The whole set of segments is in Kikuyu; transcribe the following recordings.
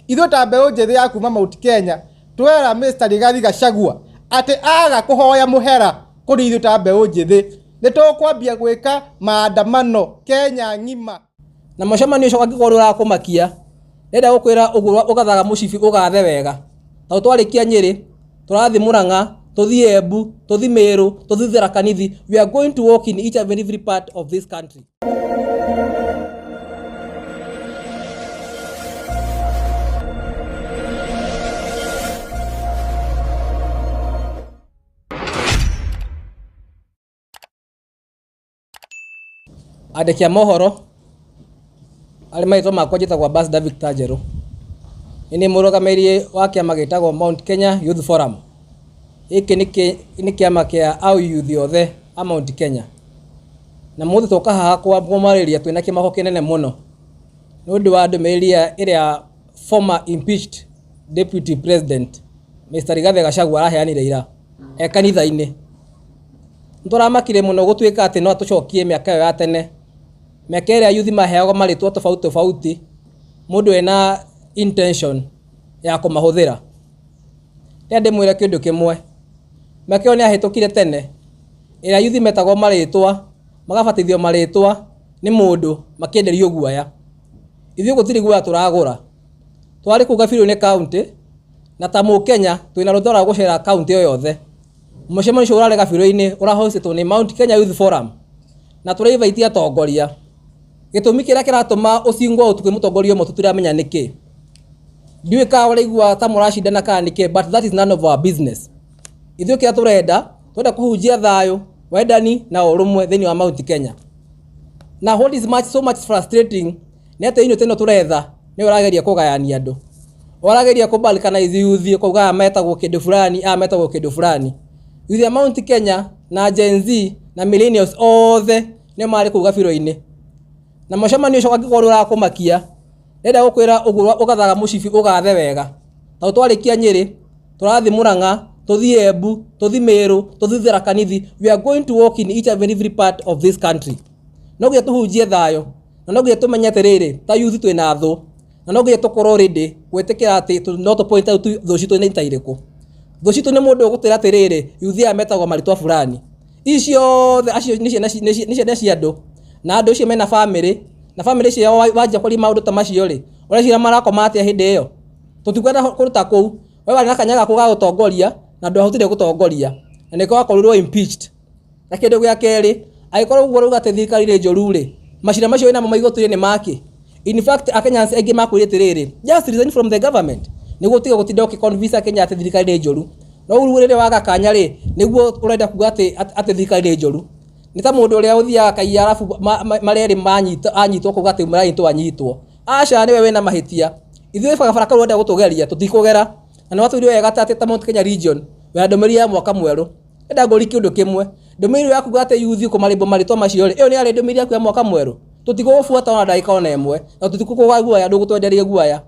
Ithuĩ ta mbeũ njĩthĩ ya kuma Mount Kenya twera Mr. Rigathi Gachagua atĩ aga kũhoya mũhera kũrĩ ithuĩ ta mbeũ njĩthĩ nĩ tũkwambia gwĩka maandamano Kenya ng'ima. Na mũcemanio ũcio angĩkorwo nĩ ũrakũmakia, ndĩrenda gũkwĩra ũguo ũgathaga mũcibi ũgathe wega. Tondũ twarĩkia Nyĩrĩ, tũrathiĩ Mũrang'a, tũthiĩ Embu, tũthiĩ Meru, tũthiĩ Tharaka Nithi. We are going to walk in each and every part of this country. Andĩki a mohoro arĩ marĩtwa makwa njĩtagwo Ambassador Victor Njerũ. Nĩ niĩ mũrũgamĩrĩri wa kĩama gĩtagwo Mount Kenya Youth Forum. Gĩkĩ nĩ kĩama kĩa a youth othe a Mount Kenya. Na mũthĩ twoka haha kũmarĩria twĩna kĩmako kĩnene mũno nĩ ũndũ wa ndũmĩrĩri ĩrĩa former impeached deputy president Mr. Rigathi Gachagua araheanire ira e kanitha-inĩ. Nĩ tũramakire mũno gũtuĩka atĩ no atũcokie mĩaka ĩyo ya tene, mĩaka ĩrĩa yuthi maheagwo marĩtwa tofauti tofauti, mũndũ ena intention ya kũmahũthĩra. Reke ndĩmwĩre kĩndũ kĩmwe, mĩaka ĩyo nĩ yahĩtũkire tene, ĩrĩa yuthi metagwo marĩtwa, magabatithio marĩtwa nĩ mũndũ makĩenderio guoya. Ithuĩ gũtirĩ guoya tũragũra. Twarĩ kũu Gabirũ-inĩ county, na ta mũkenya twĩna rũtha rwa gũcera county o yothe. Mũcemanio ũcio ũrarĩ Gabirũ-inĩ ũrahostĩtwo nĩ Mount Kenya Youth Forum na tũra invite atongoria. Gĩtũmi kĩrĩa kĩratũma ũcingwo ũtukũ nĩ mũtongoria ũmwe tũtiramenya nĩkĩ. Ndiũĩ kana ũraigua ta mũracindana kana nĩkĩ but that is none of our business. Ithuĩ kĩrĩa tũrenda, tũrenda kũhunjia thayũ, wendani na ũrũmwe thĩinĩ wa Mount Kenya. Na what is much, so much frustrating nĩ atĩ unity ĩno tũretha nĩyo ũrageria kũgayania andũ. Ũrageria kũ balkanize youth ũkauga aya metagwo kĩndũ fulani, aya metagwo kĩndũ fulani. Youth ya Mount Kenya na Gen Z na millennials othe nĩo marĩ kũu gabirũ-inĩ. Na mũcemanio ũcio angĩkorwo nĩ ũrakũmakia, ndĩrenda gũkwĩra ũguo ũgathaga mũcibi ũgathe wega. Tondũ twarĩkia Nyĩrĩ, tũrathiĩ Mũrang'a, tũthiĩ Embu, tũthiĩ Meru, tũthiĩ Tharaka Nithi. We are going to walk in each and every part of this country. No nginya tũhunjie thayũ, na no nginya tũmenye atĩrĩrĩ, ta youth twĩna thũ, na no nginya tũkorwo ready gwĩtĩkĩra atĩ no tũ point out thũ citũ nĩ ta irĩkũ. Thũ citũ nĩ mũndũ ũgũtwĩra atĩrĩrĩ, youth aya metagwo marĩtwa fulani. Ici ciothe acio nĩ ciana nĩ ciana cia andũ, na andũ acio mena bamĩrĩ, na bamĩrĩ ciao wanjia kwaria maũndũ ta macio rĩ, ũreciria marakoma atĩa hĩndĩ ĩyo? Tũtikwenda kũndũ ta kũu, we warĩ na kanya gaku ga gũtongoria na ndwahotire gũtongoria, na nĩkĩo wakorirwo impeached. Na kĩndũ gĩa kerĩ, angĩkorwo ũguo ũrauga atĩ thirikari nĩ njũru rĩ, macira macio wĩnamo ma igoti-inĩ nĩ makĩ? In fact, Kenyans aingĩ makwĩrire atĩrĩrĩ, just resign from the government nĩguo ũtige gũtinda ũkĩ convince Akenya atĩ thirikari nĩ njũru. No rĩu rĩrĩa waga kanya rĩ, nĩguo ũrenda kuga atĩ atĩ thirikari nĩ njũru. Nĩ ta mũndũ ũrĩa ũthiaga akaiya arabu marĩa erĩ manyitwo anyitwo akauga atĩ maranyitwo anyitwo. Aca nĩwe wĩna mahĩtia. Ithuĩ barabara kau ũrenda gũtũgeria tũtikũgera. Na nĩ watwĩrire wega atĩ ta Mount Kenya region wĩna ndũmĩrĩri ya mwaka mwerũ. Ndĩrenda ngũrie kĩũndũ kĩmwe, ndũmĩrĩri ĩyo ya kuga atĩ youth kũmarĩmbwo marĩtwa macio rĩ, ĩyo nĩ yarĩ ndũmĩrĩri yaku ya mwaka mwerũ? Tũtigũgũbuata ona ndagĩka ona ĩmwe, na tũtigũkũgũra guoya, ndũgũtwenderia guoya.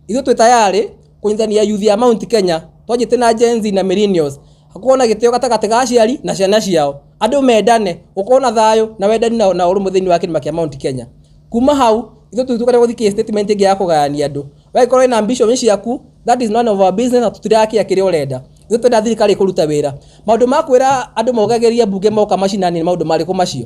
Ithuĩ twĩ tayarĩ kũnyitithania youth ya Mount Kenya, twanjĩtie na Gen Z na millennials, hakorwo na gĩtĩo gatagatĩ ga aciari na ciana ciao. Andũ mendane, gũkorwo na thayũ na wendani na ũrũmwe thĩinĩ wa kĩrĩma kĩa Mount Kenya. Kuma hau, ithuĩ tũtikwenda gũthikĩrĩria statement ĩngĩ ya kũgayania andũ. We angĩkorwo wĩna ambition ciaku, that is none of our business na tũtirakĩa kĩrĩa ũrenda. Ithuĩ twenda thirikari ĩkũruta wĩra. Maũndũ ma kwĩra andũ mogagĩrie mbunge moka macinani nĩ maũndũ marĩkũ macio?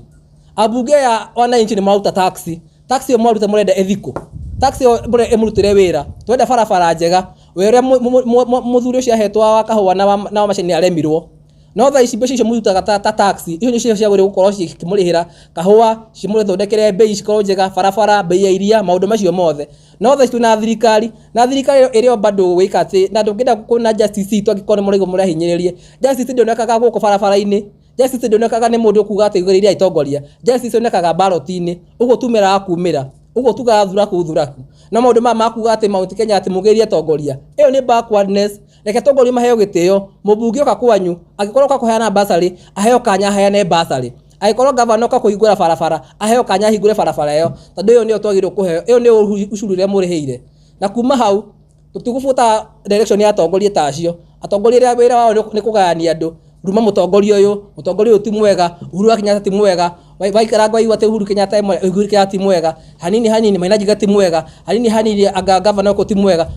Ambunge aya wananchi nĩ maruta tax. Tax ĩyo mwaruta mũrenda ĩthiĩ kũ? Tax ĩyo mũrenda ĩmũrutĩre wĩra. Twenda barabara njega. Wĩra ũrĩa mũthuri ũcio ahetwo wa kahũa na wa macani aremirwo. No thaa ici mbeca icio mũrutaga ta tax, icio nĩcio ciagĩrĩirwo gũkorwo cikĩmũrĩhĩra kahũa, cimũthondekere mbei cikorwo njega, barabara, mbei ya iria, maũndũ macio mothe. No thaa ici twĩna thirikari, na thirikari ĩyo ĩrĩ o bado gwĩka atĩ, na ndũngĩenda kuona justice itũ angĩkorwo nĩ mũraigua mũrahinyĩrĩria. Justice ndĩonekaga gũkũ barabara-inĩ, justice ndĩonekaga nĩ mũndũ kuga atĩ igũrũ itongoria, justice yonekaga ballot-inĩ, ũguo tumĩraga kumĩra, ũguo tugaga thuraku thuraku. No maũndũ maya ma kuga atĩ Mount Kenya atĩ mũgĩrie atongoria, ĩyo nĩ backwardness. Reke atongoria maheo gĩtĩo, mũmbunge oka kwanyu, angĩkorwo oka kũheana bursary, aheo kanya aheane bursary. Angĩkorwo gavana oka kũhingũra barabara, aheo kanya ahingũre barabara ĩyo, tondũ ĩyo nĩyo twagĩrĩirwo kũheo, ĩyo nĩyo ucuru ũrĩa mũrĩhĩire. Na kuma hau, tũtigũbuata direction ya atongoria ta acio. Atongoria arĩa wĩra wao nĩ kũgayania andũ, ruma mũtongoria ũyũ, mũtongoria ũyũ ti mwega, Uhuru wa Kenyatta ti mwega, waikaranga waigua atĩ Uhuru Kenyatta e mwega, Uhuru Kenyatta ti mwega, hanini hanini Maina Njiga ti mwega, hanini hanini anga gavana ũkũ ti mwega.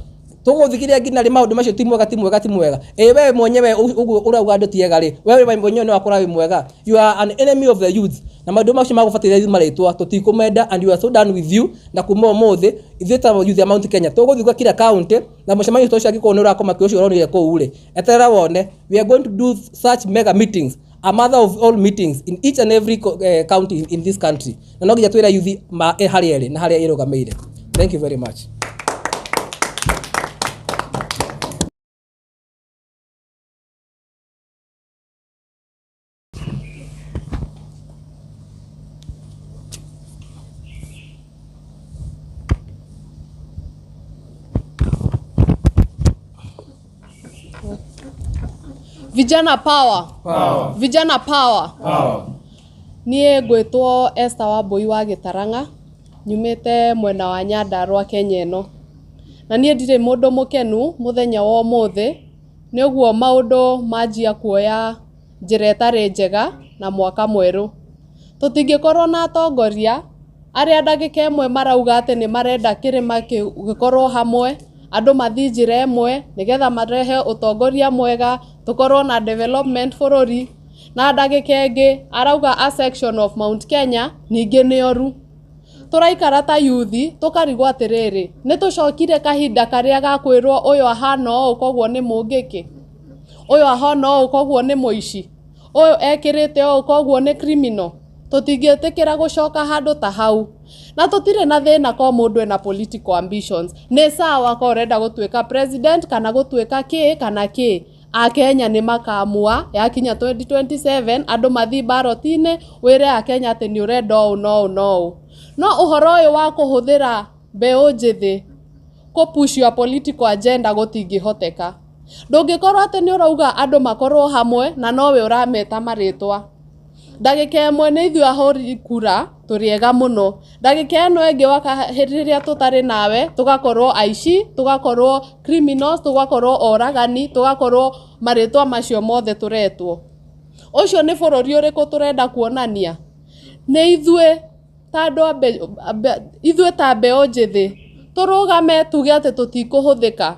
Tũgũthikiria nginya rĩ maũndũ macio ti mwega ti mwega ti mwega? Ĩ we mwenyewe ũguo ũrauga andũ ti ega rĩ, we mwenyewe nĩ wakora wĩ mwega? You are an enemy of the youth. Na maũndũ macio magũbatithia marĩtwa tũtikũmenda, and we are so done with you. Na kuma ũmũthĩ ithuĩ ta youth ya Mount Kenya tũgũthiĩ gwa kila county, na mũcemanio ũcio angĩkorwo nĩ ũrakũmakia ũcio ũronire kũu rĩ, eterera wone. We are going to do such mega meetings, a mother of all meetings in each and every county in this country. Na no nginya twĩre youth ma harĩa ĩrĩ na harĩa ĩrũgamĩire. Thank you very much. Vijana power. Power. Vijana power. Power. Niĩ ngwĩtwo Esther Wambui wa Gĩtarang'a, nyumĩte mwena wa Nyandarua Kenya ĩno. Na niĩ ndirĩ mũndũ mũkenu mũthenya wa ũmũthĩ, nĩ ũguo maũndũ manjia kuoya njĩra ĩtarĩ njega na mwaka mwerũ. Tũtingĩkorwo na atongoria arĩa ndagĩka ĩmwe marauga atĩ nĩ marenda kĩrĩma gĩkorwo hamwe, andũ mathiĩ njĩra ĩmwe nĩgetha marehe ũtongoria mwega, tũkorwo na development bũrũri, na ndagĩka ĩngĩ arauga a section of Mount Kenya ningĩ nĩ oru. Tũraikara ta yuthi tũkarigwo atĩrĩrĩ, nĩ tũcokire kahinda karĩa ga kwĩrwo ũyũ ahana ũũ koguo nĩ mũngĩkĩ, ũyũ ahana ũũ koguo nĩ mũici, ũyũ ekĩrĩte ũũ koguo nĩ criminal. Tũtingĩtĩkĩra gũcoka handũ ta hau. Na tũtirĩ na thĩna ko mũndũ ena political ambitions. Nĩ sawa ko ũrenda gũtuĩka president kana gũtuĩka kĩ kana kĩ. Akenya nĩ makamua yakinya 2027 andũ mathiĩ ballot-inĩ wĩre Akenya atĩ nĩ ũrenda ũũ na ũũ na ũũ. No ũhoro ũyũ wa kũhũthĩra mbeũ njĩthĩ kũ push your political agenda gũtingĩhoteka. Ndũngĩkorwo atĩ nĩ ũrauga andũ makorwo hamwe na nowe ũrameta marĩtwa. Ndagĩka ĩmwe nĩ ithuĩ ahũri kura tũrĩ ega mũno, ndagĩka ĩno ĩngĩ rĩrĩa tũtarĩ nawe tũgakorwo aici, tũgakorwo criminals, tũgakorwo oragani, tũgakorwo marĩtwa macio mothe tũretwo. Ũcio nĩ bũrũri ũrĩkũ tũrenda kuonania? Nĩ ithuĩ ta andũ ithuĩ ta mbeũ njĩthĩ tũrũgame tuge atĩ tũtikũhũthĩka,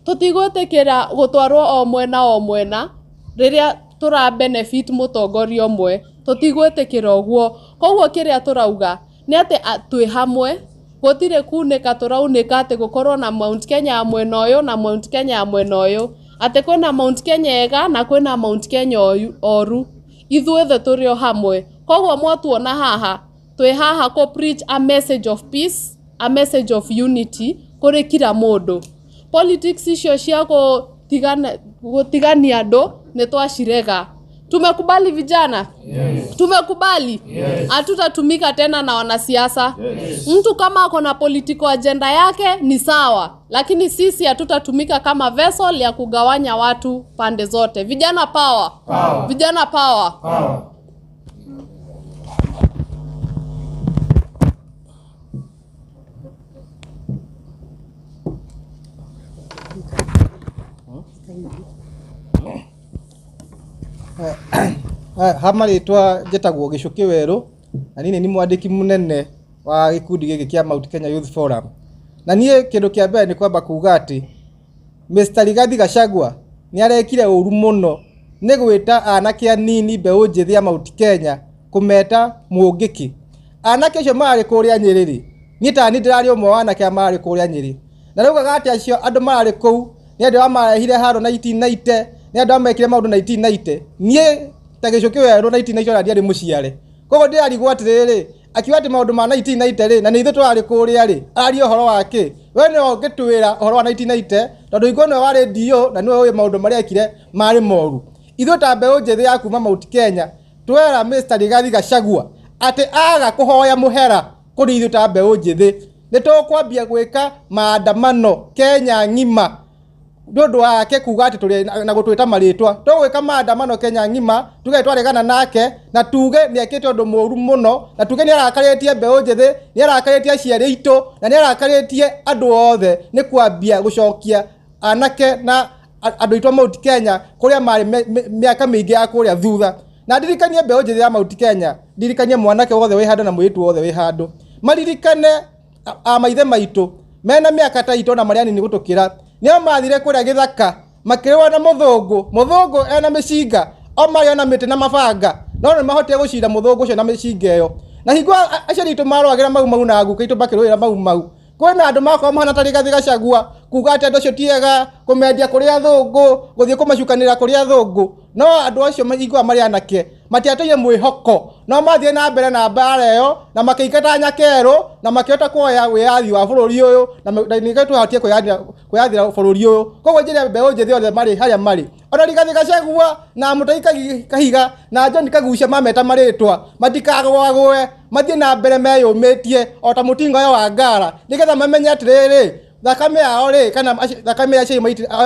tũtigwĩtĩkĩra gũtwarwo o mwena o mwena rĩrĩa tũra benefit mũtongoria ũmwe, tũtigwĩtĩkĩra ũguo. Koguo kĩrĩa tũrauga nĩ atĩ twĩ hamwe, gũtirĩ kunĩka tũraunĩka atĩ gũkorwo na Mount Kenya ya mwena ũyũ na Mount Kenya ya mwena ũyũ, atĩ kwĩna Mount Kenya ega na kwĩna Mount Kenya oru. Ithuothe tũrĩ o hamwe. Koguo mwatuona haha, twĩ haha kũ preach a message of peace, a message of unity kũrĩ kila mũndũ. Politics icio cia gũtigania andũ nĩ twacirega. Tumekubali vijana? Yes. Tumekubali? Yes. Hatutatumika tena na wanasiasa. Yes. Mtu kama ako na political agenda yake ni sawa, lakini sisi hatutatumika kama vessel ya kugawanya watu pande zote. Vijana power. Power. Vijana power. Power. Ha marĩtwa njĩtagwo Gĩcũkĩ Werũ, na niĩ nĩ mwandĩki mũnene wa gĩkundi gĩkĩ kĩa Mount Kenya Youth Forum. Na niĩ kĩndũ kĩa mbere nĩ kwamba kuga atĩ Mr. Rigathi Gachagua nĩ arekire ũru mũno nĩ gwĩta anake anini mbeũ njĩthĩ ya Mount Kenya kũmeta mũngĩkĩ. Anake acio mararĩ kũrĩa Nyĩrĩ rĩ, niĩ ta niĩ ndĩrarĩ ũmwe wa anake arĩa mararĩ kũrĩa Nyĩrĩ. Na rĩu atĩ acio andũ mararĩ kũu nĩ andũ arĩa marehire haro 1990, nĩ andũ arĩa mekire maũndũ 1990. Niĩ ta Gĩcũkĩ Werũ 1990 ona ndiarĩ mũciare. Koguo ndĩrarigwo atĩrĩrĩ, akiuga atĩ maũndũ ma 1990 rĩ, na nĩ ithuĩ tũrarĩ kũrĩa rĩ, araria ũhoro wa kĩ? We nĩwe ũngĩtwĩra ũhoro wa 1990, tondũ hingo nĩwe warĩ DO na nĩwe ũĩ maũndũ marĩa ekire marĩ moru. Ithuĩ ta mbeũ njĩthĩ ya kuma Mount Kenya, twera Mr. Rigathi Gachagua atĩ aga kũhoya mũhera kũrĩ ithuĩ ta mbeũ njĩthĩ, nĩ tũkwambia gwĩka maandamano Kenya ng'ima nĩ ũndũ wake kuga atĩ tũrĩ na gũtwĩta marĩtwa. Tũgwĩka maandamano Kenya ng'ima tuge twaregana nake na tuge nĩ ekĩte ũndũ mũru mũno, na tuge nĩ arakarĩtie mbeũ njĩthĩ, nĩ arakarĩtie aciari aitũ, na nĩ arakarĩtie andũ othe nĩ kwambia gũcokia anake na andũ aitũ a Mount Kenya kũrĩa marĩ mĩaka mĩingĩ ya kũrĩa thutha. Na ndirikanie mbeũ njĩthĩ ya Mount Kenya, ndirikanie mwanake wothe wĩ handũ na mũirĩtu wothe wĩ handũ, maririkane a maithe maitũ mena mĩaka ta itũ na marĩa anini gũtũkĩra. Nĩo mathire kũrĩa gĩthaka makĩrũa na mũthũngũ, mũthũngũ ena mĩcinga, o marĩ ona mĩtĩ na mabanga, no nĩ mahotire gũcinda mũthũngũ ũcio na mĩcinga ĩyo. Na hingo aciari aitũ marũagĩra Mau Mau na guka aitũ makĩrũĩra Mau Mau, kwĩna andũ makorwo mahana ta Rigathĩ Gachagua kuga atĩ andũ acio ti ega, kũmendia kũrĩ athũngũ, gũthiĩ kũmacukanĩra kũrĩ athũngũ. No andũ acio hingo marĩ anake matiateire mwĩhoko, no mathire na mbere na mbara ĩyo na makĩingata nyakerũ na makĩhota kuoya wĩyathi wa bũrũri ũyũ na nĩkĩo twahotire kwĩyathĩra bũrũri ũyũ. Koguo njĩre mbeũ njĩthĩ othe marĩ harĩa marĩ, ona Rigathĩ Gachagua na Mutahi Kahiga na John Kaguchia mameta marĩtwa matikagũagũe, mathiĩ na mbere meyũmĩtie o ta mũtingo ũyũ wa ngara, nĩgetha mamenye atĩrĩrĩ, thakame yao rĩ, kana thakame ya aciari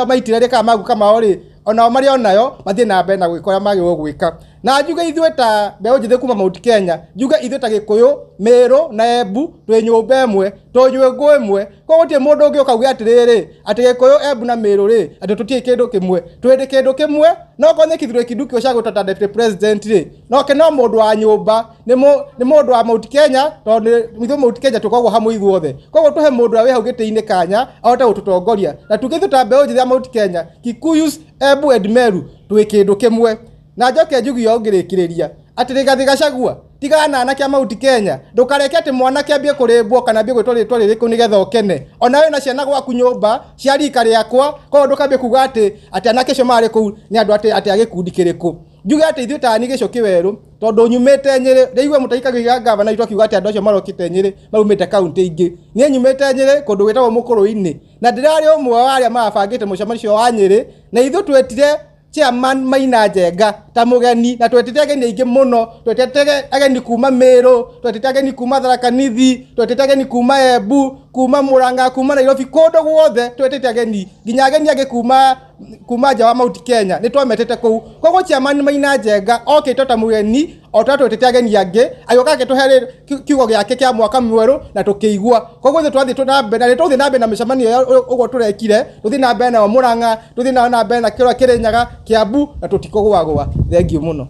maitire rĩ, kana maguka mao rĩ, onao marĩ onayo mathiĩ na mbere na gwĩka ũrĩa magĩrĩirwo gwĩka. Na njuge ithuĩ ta mbeũ njĩthĩ kuma Mount Kenya, njuge ithuĩ ta Gĩkũyũ, Mĩrũ na Embu twĩ nyũmba ĩmwe, tũnyue ngũ ĩmwe. Koguo gũtirĩ mũndũ ũngĩũka auge atĩrĩrĩ, atĩ Gĩkũyũ, Embu na Mĩrũ rĩ, atĩ tũtirĩ kĩndũ kĩmwe. Twĩ kĩndũ kĩmwe, no korwo nĩ Kithure Kindiki ũcagũrĩtwo ta deputy president rĩ, noke no mũndũ wa nyũmba, nĩ mũndũ wa Mount Kenya, tondũ ithuĩ Mount Kenya tũkoragwo hamwe ithuothe. Koguo tũhe mũndũ ũrĩa wĩ hau gĩtĩ-inĩ kanya ahote gũtũtongoria. Na tuge ithuĩ ta mbeũ njĩthĩ ya Mount Kenya, Kikuyus, Embu and Meru twĩ kĩndũ kĩmwe. Na njoke njuge ũũ ngĩrĩkĩrĩria, atĩ Rigathĩ Gachagua, tigana na anake a Mount Kenya, ndũkareke atĩ mwanake ambie kũrĩmbwo kana ambie gwĩtwo rĩtwa rĩrĩkũ nĩgetha ũkene. Ona wĩna ciana gwaku nyũmba cia rika rĩakwa, koguo ndũkambie kuga atĩ anake acio marĩ kũu nĩ andũ atĩ a gĩkundi kĩrĩkũ. Njuge atĩ ithuĩ ta niĩ Gĩcũkĩ Werũ, tondũ nyumĩte Nyĩrĩ, ndĩigue Mutahi Kahiga gavana witũ akiuga atĩ andũ acio marokĩte Nyĩrĩ maumĩte kaũntĩ ingĩ. Niĩ nyumĩte Nyĩrĩ kũndũ gwĩtagwo Mũkũrũ-inĩ, na ndĩrarĩ ũmwe wa arĩa marabangĩte mũcemanio ũcio wa Nyĩrĩ, na ithuĩ twetire chairman Maina Njenga ta mũgeni, na twetete ageni aingĩ mũno, twetete ageni kuma Meru, twetete ageni kuma Tharaka Nithi, twetete ageni kuma Embu, kuma Murang'a, kuma Nairobi, kũndũ guothe twetete ageni, nginya ageni angĩ kuma nja wa Mount Kenya nĩ twametete kũu. Koguo chairman Maina Njenga okĩte ta mũgeni o ta twetete ageni angĩ, agĩũka agĩtũhe kiugo gĩake kĩa mwaka mwerũ na tũkĩigua. Koguo ithuĩ twathiĩ na mbere, na nĩ tũgũthiĩ na mbere na mĩcemanio ĩyo ũguo tũrekire, tũthiĩ na mbere nayo Murang'a, tũthiĩ na mbere na kĩrĩa Kĩrĩnyaga, Kiambu, na tũtikũgũagũa. Thengiũ mũno.